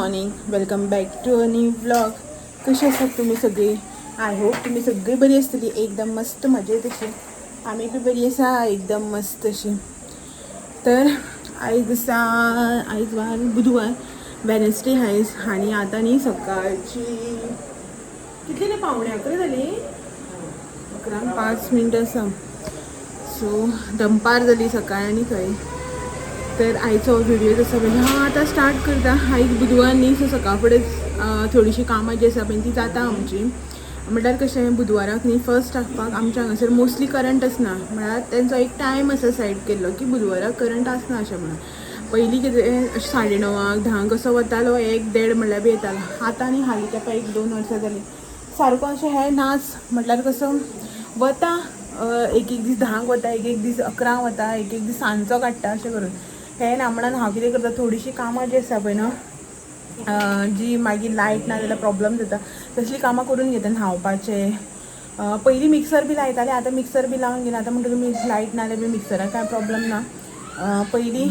Morning, welcome back to a new vlog. कशी आसात तुमी सगळी? I hope तुमी सगळी बरी आसतली, एकदम मस्त मजेत अशी. आमी बी बरी आसा, एकदम मस्त अशी. तर आयज आसा, आयज वार बुधवार, वेनसडे आयज. आनी आतां न्ही सकाळची कितली रे, 10:45 जाली, 10:55 आसा. सो दनपार जाली सकाळ आनी खंय. तर आयचो व्हिडिओ जसो पळय हांव आतां स्टार्ट करता. आयज बुधवार न्ही, सो सकाळ फुडें थोडीशीं कामां जी आसा पळय ती जाता आमची. म्हणल्यार कशें, बुधवाराक न्ही फर्स्ट हाफाक आमच्या हांगासर मोस्टली करंट आसना. म्हळ्यार तेंचो एक टायम आसा सायड केल्लो की बुधवाराक करंट आसना अशें म्हणून. पयलीं कितें 9:30 10 कसो वतालो, 1 1:30 म्हणल्यार बी येतालो. आतां न्ही हालीं तेंपा 1-2 वर्सां जालीं सारको अशें हें नाच. म्हटल्यार कसो वता, एक एक दीस 10 वता, एक एक दीस 11 वता, एक एक दीस सांजचो काडटा अशें करून. हें ना म्हणून हांव कितें करता, थोडीशीं कामां जी आसा पळय न्हू, जी मागीर लायट ना जाल्यार प्रॉब्लम जाता, तसलीं कामां करून घेता. न्हांवपाचें पयलीं मिक्सर बी लायतालें, आतां मिक्सर बी लावन घेना. आतां म्हणटा तुमी लायट ना जाल्यार बी मिक्सराक कांय प्रॉब्लम ना. पयलीं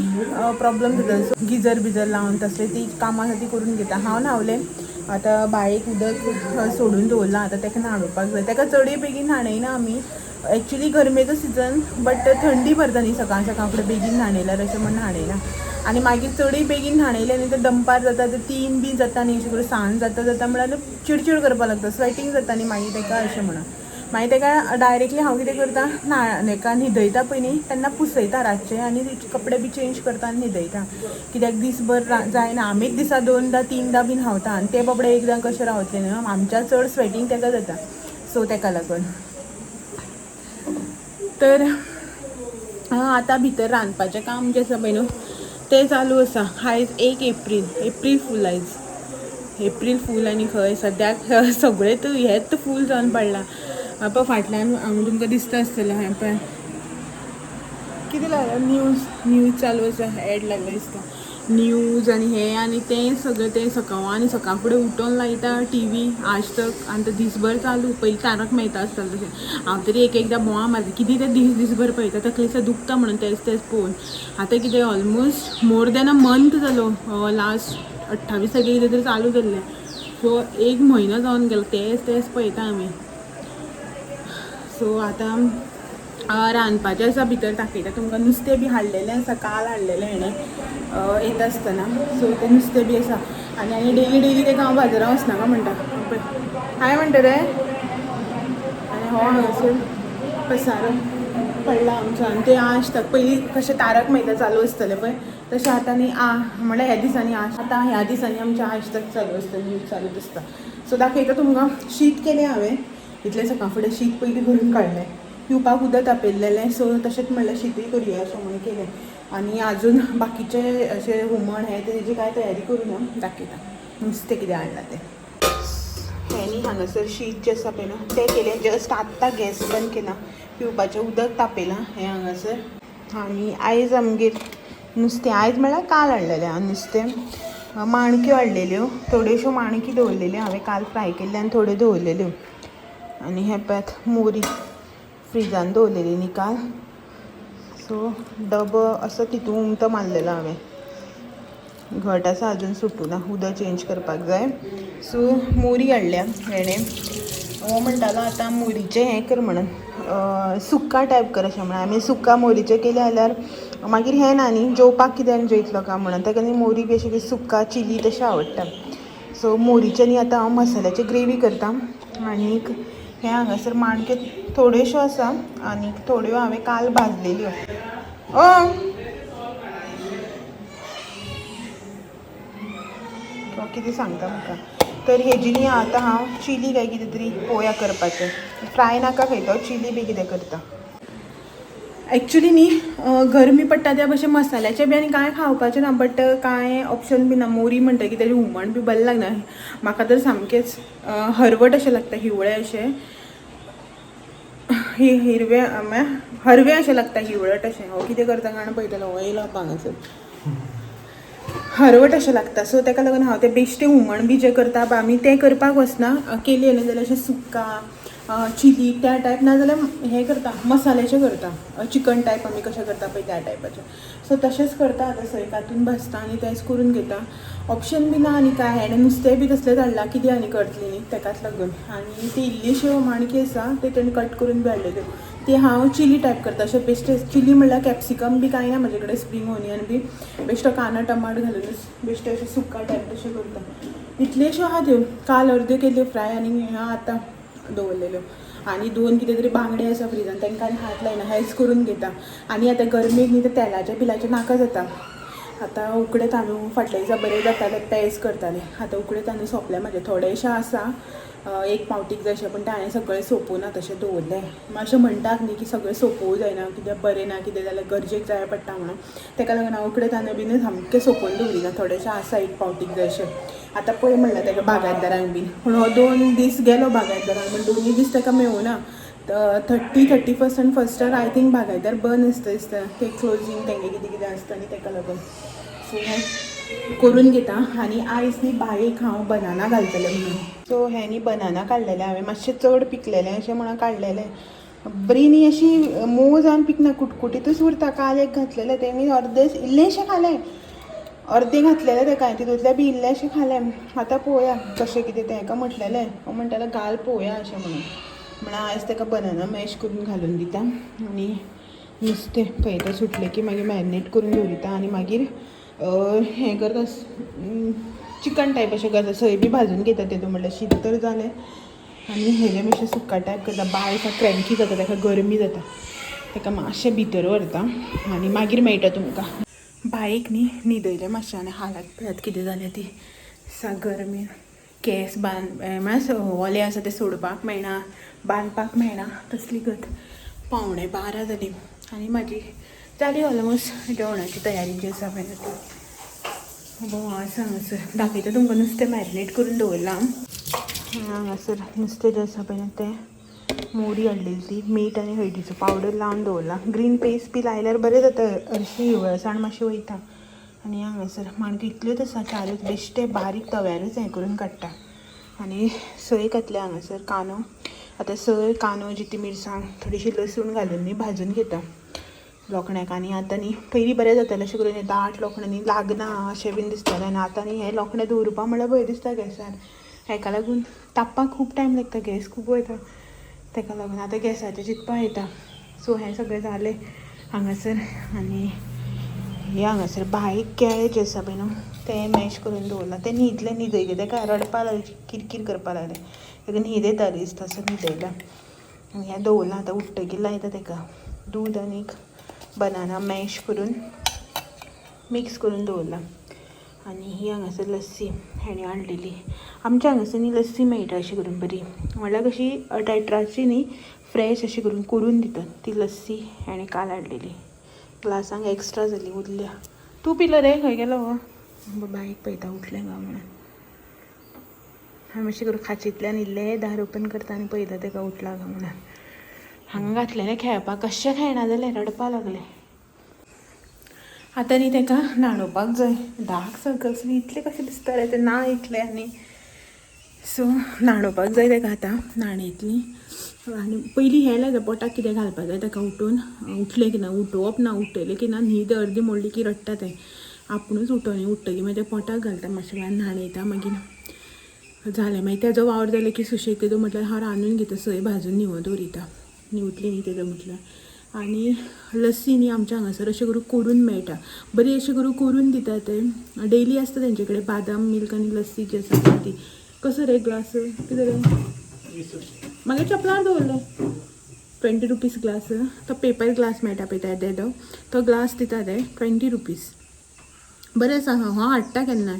प्रॉब्लम जाता, गिजर बिजर लावन तसली ती कामां आसा ती करून घेता. हांव न्हांवलें, आतां बायेक उदक सोडून दवरलां, आतां ताका न्हाणोवपाक जाय. ताका चडय बेगीन न्हाणयना आमी. एक्चुली गरमेचो सिजन, बट थंडी भरता न्ही सकाळ सकाळ फुडें बेगीन न्हाणयल्यार, अशें म्हण न्हाणयना. आनी मागीर चडय बेगीन न्हाणयलें न्ही तर दनपार जाता, ते 3 बी जाता न्ही, अशें करून सांज जाता जाता म्हळ्यार चिडचिड करपाक लागता, स्वेटींग जाता न्ही मागीर ताका अशें म्हणून. मागीर ताका डायरेक्टली हांव कितें करता, हेका न्हिदयता पळय न्ही तेन्ना पुसयता रातचें आनी कपडे बी चेंज करता आनी न्हिदयता. कित्याक दीसभर जायना, आमीच दिसा 2दा 3दा बी न्हांवता आनी ते बाबडे एकदां कशें रावतले न्हू, आमच्या चड स्वेटींग ताका जाता. सो ताका लागून तर आतां भितर रांदपाचें काम जें आसा पळय न्हू तें चालू आसा. आयज 1 एप्रील, एप्रील फूल आयज, एप्रील फूल. आनी खंय सद्याक सगळें हेंच फूल जावन पडलां. पळय फाटल्यान हांगा तुमकां दिसता आसतलें, हें पळय कितें लागलां, न्यूज न्यूज चालू आसा, एड लागला दिसता न्यूज. आनी हें आनी तें सगळें तें सकाळ आनी सकाळ फुडें उठोन लायता टी व्ही आज तक आनी तो दीसभर चालू. पयलीं तारक मेहता आसतालो तशें. हांव तरी एक एकदां बोवाळ मारता, कितें तें दीस दीसभर पळयता, तकलें दुखता म्हणून तेच तेच पळोवन. आतां कितें almost more than a month जालो, लास्ट 28 तारखेक कितें तरी चालू जाल्लें, सो 1 म्हयनो जावन गेलो तेच तेच पळयता आमी. सो आतां रांदपाचें आसा भितर, दाखयता तुमकां. नुस्तें बी हाडलेलें आसा, काल हाडलेलें हेणें येता आसतना, सो तें नुस्तें बी आसा. आनी आनी डेली डेली तेका हांव बाजारां वचनाका म्हणटा. पळय हाय म्हणटा रे. आनी हो हांगासर पसारो पडला आमचो. आनी तें आसता पयलीं कशें तारक मेहता चालू आसतलें पळय तशें आतां न्ही म्हणल्यार ह्या दिसांनी आतां ह्या दिसांनी आमचें आज तक चालू आसता, न्यूज चालूच आसता. सो दाखयता तुमकां. शीत केलें हांवें, इतलें सकाळ फुडें शीत पयलीं करून काडलें, पिवपाक उदक तापयलेलें, सो तशेंच म्हणल्यार शीतूय करुया अशें म्हणून केलें. आनी आजून बाकीचे अशें हुमण हें तेजी कांय तयारी करूं ना. दाखयता नुस्तें कितें हाडलां तें. हें न्ही हांगासर शीत जें आसा पळय न्हू तें केलें, जस्ट आत्तां गॅस बंद केला, पिवपाचें उदक तापयलां हें हांगासर. आनी आयज आमगेर नुस्तें, आयज म्हळ्यार काल हाडलेलें नुस्तें, माणक्यो हाडलेल्यो, थोड्योश्यो माणक्यो दवरलेल्यो हांवें काल फ्राय केल्ल्यो आनी थोड्यो दवरलेल्यो. आनी हें पळयात मोरी फ्रिजान दवरलेली न्ही काल, सो डबो असो तितून उमथो मारलेलो हांवें, घट आसा अजून सुटूं ना, उदक चेंज करपाक जाय. सो मोरी हाडल्या हेणें, हो म्हणटालो आतां मोरीचें हें कर म्हणून, सुक्का टायप कर अशें म्हणून. आमी सुक्का मोरीचें केलें जाल्यार मागीर हें ना न्ही, जेवपाक कितें जेयतलो काय म्हणून, ताका न्ही मोरी बी अशें सुक्का चिली तशें आवडटा. सो मोरीचें न्ही आतां हांव मसाल्याची ग्रेवी करता. आनीक हें हांगासर माणक्यो थोड्योश्यो आसा आनी थोड्यो हांवें काल भाजलेल्यो. कितें सांगता म्हाका. तर हेजी न्ही आतां हांव चिली काय कितें तरी पोवया करपाचें, फ्राय नाका खंय तो, चिली बी कितें करता. एक्चुली न्ही गरमी पडटा त्या भशेन मसाल्याचें बी आनी कांय खावपाचें ना, बट कांय ऑप्शन बी ना. मोरी म्हणटकीर तेजें हुमण बी बरें लागना म्हाका, तर सामकेंच हरवट अशें लागता, हिवळें अशें, हिरवें हरवें अशें लागता, हिवळट अशें. हो कितें करता जाणा पळयतलो, हो येयलो हांगासर हरवट अशें लागता. सो ताका लागून हांव तें बेश्टें हुमण बी जें करता पळय आमी तें करपाक वचना. केलें न्ही जाल्यार अशें सुक्का चिली त्या टायप, नाजाल्यार हें करता, मसाल्याचें करता, चिकन टायप आमी कशें करता पळय त्या टायपाचें. सो तशेंच करता आतां, सय कातून भाजता आनी तेंच करून घेता. ऑप्शन बी ना आनी काय, हेणें नुस्तें बी तसलें धाडलां, कितें आनी करतली न्ही तेकाच लागून. आनी ती इल्लीश्यो माणक्यो आसा ते तेणी कट करून बी हाडलेल्यो, ती हांव चिली टायप करता. अशें बेश्टें चिली म्हणल्यार कॅप्सिकम बी कांय ना म्हजे कडेन, स्प्रींग ओनियन बी, बेश्टो कांदो टमाट घालूनच बेश्टें अशें सुक्का टायप तशें करता. इतल्योश्यो आहा त्यो, काल अर्द्यो केल्यो फ्राय आनी ह्या आतां दवरलेल्यो. आनी दोन कितें तरी बांगडे आसा फ्रिजान, तांकां आनी हात लायना, हेंच करून घेता. आनी आतां गरमेक न्ही ते तेलाचे बिलाचें नाका जाता. आतां उकडे तांदूळ फाटल्या दिसा बरें जाताले, पेज करताले. आतां उकडे तांदूळ सोंपले म्हाजे, थोडेशे आसा एक पावटीक जाय अशें, पूण तें हांवें सगळें सोंपूना तशें दवरलें. मातशें म्हणटात न्ही की सगळें सोंपोवं जायना, कित्याक बरें ना कितें जाल्यार गरजेक जाय पडटा म्हणून, तेका लागून हांव उकडे तांदूळ बीन सामकें सोंपोवन दवरिना, थोडेशें आसा एक पावटीक जाय अशें. आतां पळय म्हणलें तेका बागायतदारांक बीन, पूण हो 2 दीस गेलो बागायतदारांक, पूण 2 दीस तेका मेळुना. 30, 31 आनी 1 I think बागायतदार बंद आसता दिसता, ते क्लोजींग तेंगे कितें कितें आसता न्ही तेका लागून. सो हें करून घेता. आनी आयज न्ही बायेक हांव बनाना घालतलें म्हणून. सो हें न्ही बनाना काडलेलें हांवें, मातशें चड पिकलेलें अशें म्हणून काडलेलें. बरी न्ही अशी मोव जावन पिकना, कुटकुटीतच उरता. काल एक घातलेलें तेणी अर्दें इल्लेंशें खालें, अर्दें घातलेलें तेका, तितूंतलें बी इल्लेंशें खालें. आतां पळोवया कशें कितें तें. हेका म्हटलेलें, हांव म्हणटालें घाल पळोवया अशें म्हणून. म्हणल्यार आयज तेका बनाना मॅश करून घालून दिता आनी नुस्तें पळयता सुटलें की मागीर मॅरिनेट करून दवरिता आनी मागीर हें करता, चिकन टायप अशें करता. सय बी भाजून घेता तेतून, म्हणल्यार शीत तर जालें. आनी हेजें मातशें सुक्का टायप करता. बाय आसा क्रँकी जाता, तेका गरमी जाता, तेका मातशें भितर व्हरता आनी मागीर मेळटा तुमकां. बायक न्ही न्हिदयलें मातशें आनी हालात पळयात कितें जालें ती. सा गरमेन केंस बांद म्हळ्यार ओले आसा ते सोडपाक मेळना, बांदपाक मेळना, तसली गत. 11:45 जाली आनी म्हाजी जाली ऑलमोस्ट जेवणाची तयारी जी आसा पळय ती. आसा हांगासर दाखयता तुमकां. नुस्तें मॅरिनेट करून दवरलां हांगासर. नुस्तें जें आसा पळय तें मोरी हाडलेली ती, मीठ आनी हळदीचो पावडर लावन दवरला. ग्रीन पेस्ट बी लायल्यार बरें जाता, हरशीं हिवळसाण मातशी वयता. आनी हांगासर माणक्यो इतल्योच आसा, 4च, बेश्टे बारीक तव्यारच हें करून काडटा. आनी सय घातल्या हांगासर कांदो. आतां सय, कांदो, जिती मिरसांग, थोडीशी लसूण घालून न्ही भाजून घेता लोकण्याक. आनी आतां न्ही पयलीं बरें जातालें अशें करून, हें दाट लोखणें न्ही लागना अशें बीन दिसतालें. आनी आतां न्ही हें लोखणें दवरुपा म्हणल्यार भंय दिसता गॅसार, हेका लागून तापपाक खूब टायम लागता, गॅस खूब वयता, तेका लागून आतां गॅसाचें चिंतपा येता. सो हें सगळें जालें हांगासर. आनी हे हांगासर बारीक केळें जें आसा पळय न्हू तें मॅश करून दवरलां. तें न्हिदलें, न्हिदयलें तेका, रडपा लागलें, किरकीर करपा लागलें, तेका न्हीद येताली दिसता, सो न्हिदयलां. आनी हें दवरलां, आतां उठ्ठकीर लायता तेका. दूद आनी बनाना मॅश करून मिक्स करून दवरलां. आनी ही हांगासर लस्सी हेणें हाडलेली. आमच्या हांगासर न्ही लस्सी मेळटा अशी करून बरी, म्हणल्यार कशी ट्रॅक्टराची न्ही फ्रेश अशी करून करून दितात ती लस्सी. हेणें काल हाडलेली, ग्लासांक एक्स्ट्रा जाली उरल्या. तूं पिलो रे? खंय गेलो हो? बायक पळयता उठलें काय म्हणून. हांव मातशें करून खाचींतल्यान इल्लें दार ओपन करता आनी पळयता तेका उठला काय म्हणून. हांगा घातलेलें खेळपाक, कशें खेळना जालें, रडपा लागलें. आतां न्ही तेका न्हाणोवपाक जाय. डार्क सर्कल्स बी इतले कशें दिसता रे ते ना इतले. आनी सो न्हाणोवपाक जाय तेका, आतां न्हाणयतली. आनी पयलीं हें लायता, पोटाक कितें घालपाक जाय तेका. उठून उठलें की ना, उठोवप ना, उठयलें की ना न्हीद अर्दी मोडली की रडटा तें. आपुणूच उठोनी, उठ्ठकी मागीर तें पोटाक घालता, मातशें वेळान न्हाणयता. मागीर जालें, मागीर तेजो वावर जालो की सुशेग तेजो म्हटल्यार हांव रांदून घेता, सय भाजून न्हिवत दवरिता, न्हिवतली न्ही तेजो म्हटल्यार. आनी लस्सी न्ही आमच्या हांगासर अशें करून करून मेळटा, बरी अशें करून करून दिता ते. डेली आसता तेंचे कडेन बादाम मिल्क आनी लस्सी जी आसा ती. कसो रे ग्लास? कितें रे, मागीर चपलार दवरलें. 20 रुपीज ग्लास. तो पेपर ग्लास मेळटा पळय तेदो, तो ग्लास दिता ते 20 रुपीज. बरें आसा. हांव हाडटा केन्नाय,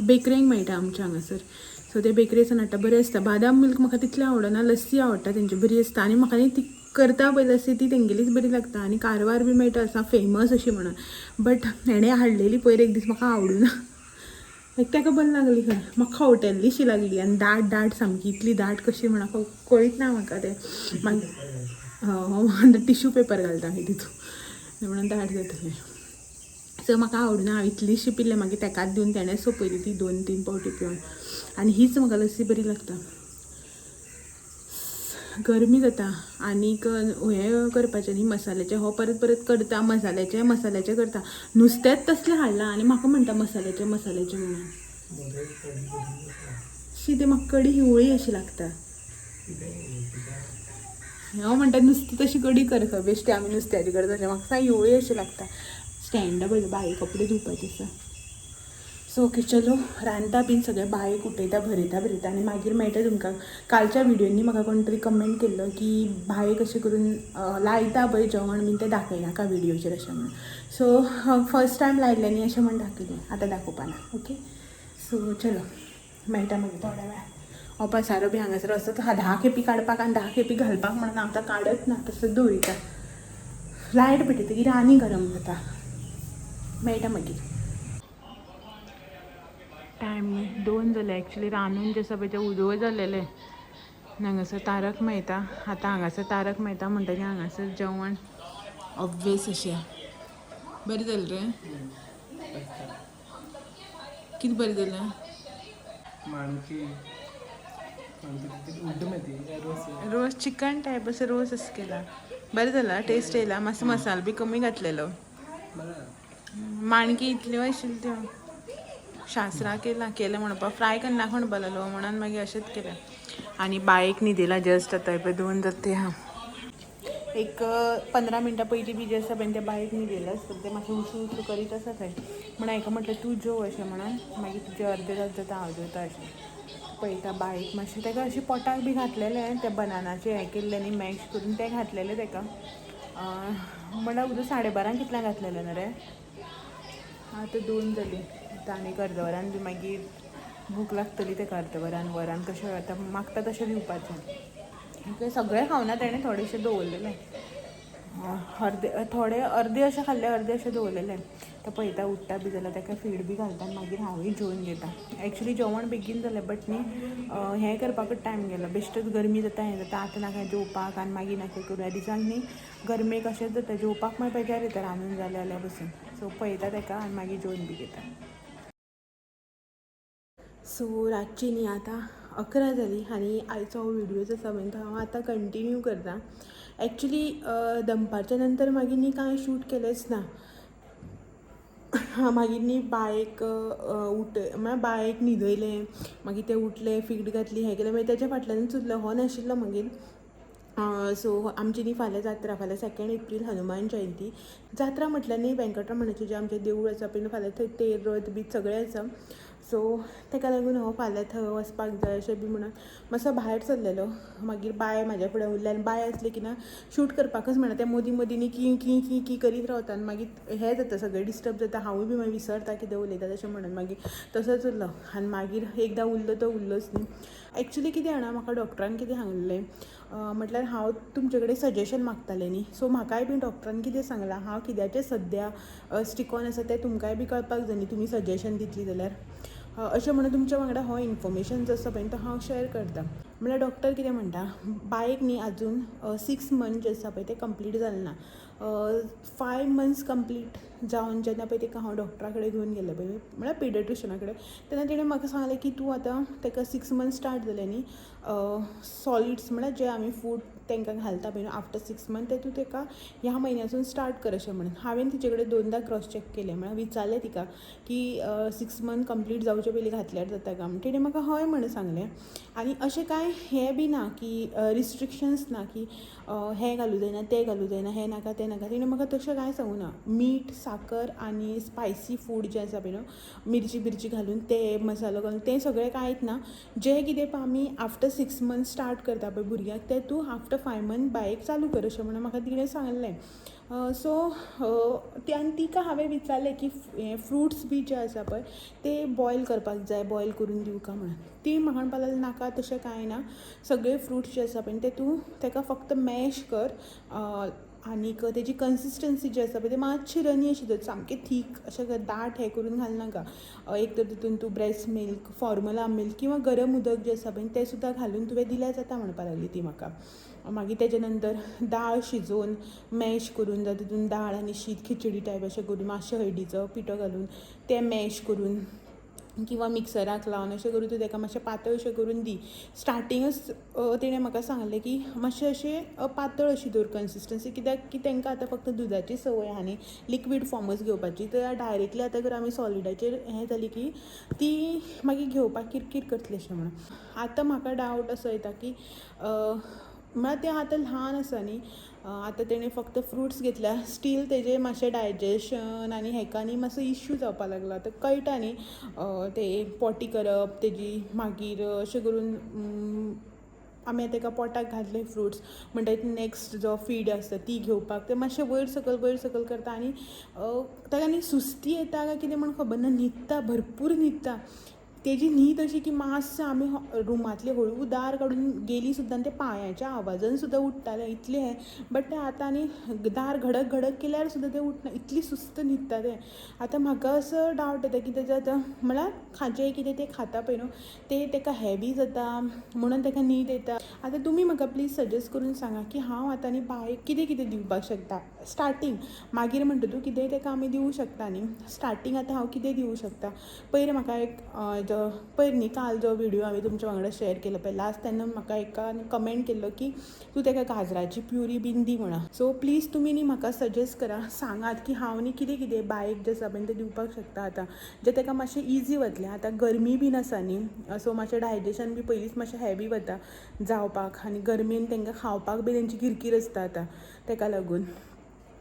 बेकरींक मेळटा आमच्या हांगासर. सो ते बेकरेसान हाडटा, बरें आसता. बादाम मिल्क म्हाका तितलें आवडना, लस्सी आवडटा तेंची, बरी आसता. आनी म्हाका न्ही ती करता पळय लस्सी, ती तेंगेलीच बरी लागता. आनी कारवार बी मेळटा आसा फेमस अशी म्हणून, बट हेणें हाडलेली पयर एक दीस, म्हाका आवडूना. एक ताका बरी लागली खंय, म्हाका खवटेल्लीशी लागली आनी दाट दाट सामकी, इतली दाट कशी म्हणून कळीत ना म्हाका तें. मागीर टिश्यू पेपर घालता मागीर तितून म्हणून दाट जातलें. सो म्हाका आवडना, हांव इतलीशी पिलें, मागीर तेकाच दिवन तेणें सोंपयली ती 2-3 पावटी पिवन. आनी हीच म्हाका लस्सी बरी लागता. गरमी जाता आनीक हें करपाचें न्ही मसाल्याचें. हो परत परत करता मसाल्याचें, मसाल्याचें करता. नुस्तेंच तसलें हाडलां आनी म्हाका म्हणटा मसाल्याचें मसाल्याचें म्हणून. शी, तें म्हाका कडी हिवळी अशी लागता. हांव म्हणटा नुस्तें तशी कडी कर खंय बेश्टी आमी नुस्त्याची करता तशें. म्हाका सामकी हिवळी अशी लागता. स्टँड पळय, बाये कपडे धुवपाचे आसा. सो ओके, चलो, रांदता बीन सगळें, बायक उठयता, भरयता भरयता आनी मागीर मेळटा तुमकां. कालच्या व्हिडियोनी म्हाका कोण तरी कमेंट केल्लो की बाये कशें करून लायता पळय जेवण बीन तें दाखयनाका व्हिडियोचेर अशें म्हणून. सो फर्स्ट टायम लायल्लें न्ही अशें म्हण दाखयलें, आतां दाखोवपा ना. ओके, सो चलो, मेळटा मागीर थोड्या वेळान. हो पसारो बी हांगासर असोच 10 खेपी काडपाक आनी 10 खेपी घालपाक म्हणून हांव आतां काडत ना, तसोच दवरिता. लायट पेटयतकीर आनी गरम जाता. मेळटा मागीर. टायम 2 जाले. एक्चुली रांदून जें आसा पळय तें उदक जालेलें. हांगासर तारक मेहता, आतां हांगासर तारक मेहता म्हणटकीर हांगासर जेवण ऑब्वियस अशें. बरें जालें रे? कितें बरें जालें? माणकी उड्डमेथी रोस. रोस, चिकन टायप असो रोस असो केला. बरें जाला, टेस्ट येयला. मातसो मसालो बी कमी घातलेलो. बरं. माणकी इतल्यो आशिल्ल्यो त्यो. शास्त्रा केला केलें म्हणपाक, फ्राय करना म्हणपाक लागलो म्हणून मागीर अशेंच केलें. आनी बायक न्हिदेला जस्ट आतां. पळय 2 जाता हा. एक 15 मिनटां पयलीं बी जें आसा पळय तें बायक न्हिदेलें आसता. तें मातशें उसू उसू करीत आसा थंय. म्हणून हाका म्हटलें तूं जेव अशें म्हणून, मागीर तुजें अर्दें जाता जाता हांव जेवता अशें. पळयता बायक मातशें ताका अशें पोटाक बी घातलेलें तें बनानाचें हें केल्लें न्ही मॅश करून, तें घातलेलें ताका. म्हणल्यार उदक 12:30 कितल्यांक घातलेलें न्हू रे? आतां 2 जालीं. आतां आनीक अर्द वरान बी मागीर भूक लागतली ताका. अर्द वरान, वरान कशें आतां मागता तशें दिवपाचें. ओके, सगळें खावना तेणें, थोडेशें दवरलेलें अर्दे, थोडे अर्दे अशें खाल्ले, अर्दे अशें दवरलेलें. तो पळयता, उठ्ठा बी जाल्यार ताका फीड बी घालता आनी मागीर हांवूय जेवन घेता. एक्चुली जेवण बेगीन जालें, बट न्ही हें करपाकूच टायम गेलो. बेश्टोच गरमी जाता, हें जाता, आतां नाका जेवपाक आनी मागीर नाका करूं. दिसाक न्ही गरमेक अशेंच जाता, जेवपाक मागीर बेजार येता रांदून जालें जाल्यार पसून. सो पळयता ताका आनी मागीर जेवन बी घेता. सो रातची न्ही आतां 11 जालीं आनी आयचो हो व्हिडियो जो आसा पळय तो हांव आतां कंटिन्यू करता. एक्चुली दनपारच्या नंतर मागीर न्ही कांय शूट केलेंच ना. मागीर न्ही बायक उठ म्हळ्यार बायक न्हिदयलें, मागीर तें उठलें, फीड घातली, हें केलें, मागीर तेज्या फाटल्यानूच उरलें. हो नाशिल्लो मागीर. सो आमची न्ही फाल्यां जात्रा, फाल्यां 2 एप्रील हनुमान जयंती. जात्रा म्हटल्यार न्ही वेंकटरमणाचें जें आमचें देवूळ आसा पळय, फाल्यां थंय तेर रथ बी सगळें आसा. सो ताका लागून हो फाल्यां थंय वचपाक जाय अशें बी म्हणून मातसो भायर सरलेलो. मागीर बाय म्हाज्या फुडें उरलें आनी बाय आसलें की ना शूट करपाकच मेळना. तें मदीं मदीं न्ही की की की की करीत रावता आनी मागीर हें जाता, सगळें डिस्टर्ब जाता. हांवूय बी मागीर विसरता कितें उलयता तशें म्हणून. मागीर तसोच उरलो आनी मागीर एकदां उरलो तो उरलोच न्ही. एक्चुली कितें जाणा, म्हाका डॉक्टरान कितें सांगलें म्हटल्यार हांव तुमचे कडेन सजेशन मागतालें न्ही. सो म्हाकाय बी डॉक्टरान कितें सांगलां, हांव कित्याचें सद्या स्टिकॉन आसा तें तुमकांय बी कळपाक जाय न्ही, तुमी सजेशन दितली जाल्यार अशें म्हणून तुमच्या वांगडा हो इन्फॉर्मेशन जो आसा पळय तो हांव शेअर करता. म्हळ्यार डॉक्टर कितें म्हणटा, बायक न्ही आजून 6 मंथ जे आसा पळय ते कंप्लीट जाले ना. 5 मंथ्स कंप्लीट जावन जेन्ना पळय ताका हांव डॉक्टरा कडेन घेवन गेलें पळय, म्हळ्यार पिडियाट्रिशना कडेन, तेन्ना तेणें म्हाका सांगलें की तूं आतां ताका 6 मंथ्स स्टार्ट जाले न्ही, सॉलिड्स म्हळ्यार जे आमी फूड तांकां घालता पळय न्हू आफ्टर 6 मंथ, ते तूं ताका ह्या म्हयन्यासून स्टार्ट कर अशें म्हणून. हांवें तिचे कडेन दोनदां क्रॉस चॅक केलें, म्हळ्यार विचारलें तिका की 6 मंथ कंप्लीट जावचे पयलीं घातल्यार जाता काय म्हण. तिणें म्हाका हय म्हणून सांगलें. आनी अशें कांय हें बी ना की रिस्ट्रिक्शन्स ना की हें घालूं जायना, तें घालूं जायना, हें नाका, तें नाका. तिणें म्हाका तशें कांय सांगूं ना. मीठ, साकर आनी स्पायसी फूड जें आसा पळय न्हू, मिरची बिरची घालून, ते मसालो घालून, तें सगळें कांयच ना. जें कितें पळय आमी आफ्टर 6 मंथ स्टार्ट करता पळय भुरग्याक, तें तूं आफ्टर 5 मंथ बायक चालू कर अशें म्हणून म्हाका तिणें सांगलें. सो ती आनी तिका हांवें विचारलें की हें फ्रुट्स बी जे आसा पळय ते बॉयल करपाक जाय, बॉयल करून दिवं काय म्हणून. ती म्हाका म्हणपाक लागली नाका, तशें कांय ना, सगळे फ्रुट्स जे आसा पळय ते तूं ताका फक्त मॅश कर आनीक तेजी कन्सिस्टन्सी जी आसा पळय ती मातशी रनी अशी दवर, सामकें थीक अशें दाट हें करून घालनाका. एक तर तितून तूं ब्रेस्ट मिल्क, फॉर्मुला मिल्क किंवां गरम उदक जें आसा पळय तें सुद्दां घालून तुवें दिल्यार जाता म्हणपाक लागली ती म्हाका. मागीर तेजे नंतर दाळ शिजोवन मॅश करून, जावं तितून दाळ आनी शीत खिचडी टायप अशें करून मातशें हळदीचो पिठो घालून तें मॅश करून किंवा मिक्सराक लावन अशें करून तूं ताका मातशें पातळशें करून दी. स्टार्टिंगच तिणें म्हाका सांगलें की मातशें अशें पातळ अशी दवर कन्सिस्टन्सी, कित्याक की तांकां आतां फक्त दुदाची संवय आहा न्ही, लिक्वीड फॉर्मच घेवपाची. तर डायरेक्टली आतां जर आमी सॉलिडाचेर हें जाली की ती मागीर घेवपाक किरकीर करतली अशें म्हणून. आतां म्हाका डावट असो येता की म्हळ्यार तें आतां ल्हान आसा न्ही, आतां तेणें फक्त फ्रुट्स घेतल्या, स्टील तेजें मातशें डायजेशन आनी हेका न्ही मातसो इश्यू जावपाक लागला. आतां कळटा न्ही ते पॉटी करप तेजी, मागीर अशें करून आमी आतां तेका पोटाक घातले फ्रुट्स म्हणटकीर नॅक्स्ट जो फीड आसता ती घेवपाक ते मातशें वयर सकयल वयर सकयल करता आनी ताका न्ही सुस्ती येता काय कितें म्हण खबर ना, न्हिदता, भरपूर न्हिदता. तेजी न्हीद अशी की मातसो आमी रुमांतली हळू दार काडून गेली सुद्दां ते पांयाच्या आवाजान सुद्दां उठ्ठालें, इतलें हें. बट तें आतां आनी दार घडक घडक केल्यार सुद्दां तें उठना, इतली सुस्त न्हिदता तें. आतां म्हाका असो डावट येता की तेजें आतां म्हळ्यार खाजें कितें तें खाता पळय न्हू तें तेका हेवी जाता म्हणून तेका न्हीद येता. आतां तुमी म्हाका प्लीज सजेस्ट करून सांगा की हांव आतां न्ही बायक कितें कितें दिवपाक शकता स्टार्टींग, मागीर म्हणटा तूं कितेंय तेका आमी दिवं शकता न्ही. स्टार्टींग आतां हांव कितें दिवं शकता? पयर म्हाका एक जो पयर न्ही काल जो व्हिडियो हांवें तुमच्या वांगडा शेअर केलो पळय लास्ट, तेन्ना म्हाका एका कमेंट केल्लो की तूं तेका गाजराची प्युरी बीन दी म्हणून. सो प्लीज तुमी न्ही म्हाका सजेस्ट करा, सांगात की हांव न्ही कितें कितें बायक जें आसा पळय तें दिवपाक शकता आतां, जें तेका मातशें इजी वतलें. आतां गरमी बीन आसा न्ही, सो मातशें डायजेशन बी पयलींच मातशें हेवी वता जावपाक आनी गरमेन तांकां खावपाक बी तेंची किरकीर आसता आतां, तेका लागून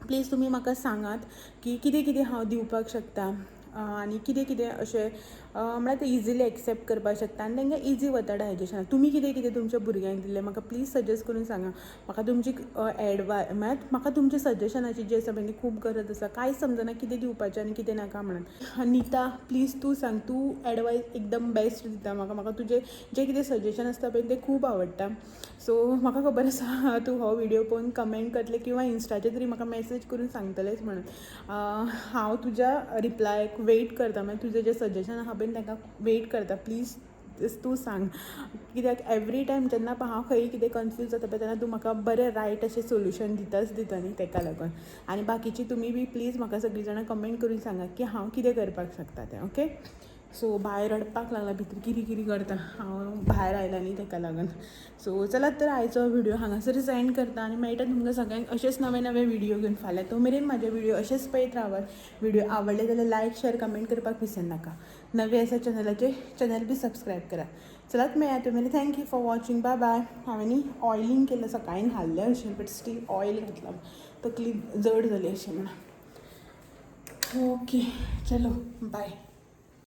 प्लीज तुमी म्हाका सांगात की कितें कितें हांव दिवपाक शकता आनी कितें कितें अशें म्हळ्यार तें इजिली एक्सेप्ट करपाक शकता आनी तांकां इजी वता डायजेशनाक. तुमी कितें कितें तुमच्या भुरग्यांक दिल्लें म्हाका प्लीज सजेस्ट करून सांगा. म्हाका तुमची एडवाय म्हळ्यार म्हाका तुमच्या सजेशनाची जी आसा पळय ती खूब गरज आसा. कांयच समजना कितें दिवपाचें आनी कितें नाका म्हणून. नीता प्लीज तूं सांग, तूं एडवायस एकदम बेस्ट दिता म्हाका, म्हाका तुजें जें कितें सजेशन आसता पळय तें खूब आवडटा. सो म्हाका खबर आसा तूं हो व्हिडियो पळोवन कमेंट करतलें किंवा इन्स्टाचेर तरी म्हाका मॅसेज करून सांगतलेंच म्हणून. हांव तुज्या रिप्लायक वेट करता, मागीर तुजें जें सजेशन आहा पळय ताका वेट करता. प्लीज तूं सांग, कित्याक एवरी टायम जेन्ना पळय हांव खंय कितें कन्फ्यूज जाता पळय तेन्ना तूं म्हाका बरें रायट अशें सोल्युशन दिताच दिता न्ही, तेका लागून. आनी बाकीची तुमी बी प्लीज म्हाका सगळीं जाणां कमेंट करून सांगा की हांव कितें करपाक शकता तें. ओके, सो भायर रडपाक लागला भितर किरी किरी करता, हांव भायर आयला न्ही तेका लागून. सो चलात तर आयचो व्हिडियो हांगासरच एंड करता आनी मेळटा तुमकां सगळ्यांक अशेंच नवे नवे व्हिडियो घेवन फाल्यां. तो मेरेन म्हाजे व्हिडियो अशेंच पळयत रावात. व्हिडियो आवडले जाल्यार लायक शेअर कमेंट करपाक विसरनाका. नवे आसा चॅनलाचे चॅनल बी सबस्क्रायब करा. चलात मेळया तो मेरेन. Thank you for watching, bye bye. हांवें न्ही ऑयलींग केलें सकाळीं घाल्लें अशें, बट स्टील ऑयल घातलां, तकली जड जाली अशें म्हणून. ओके चलो बाय.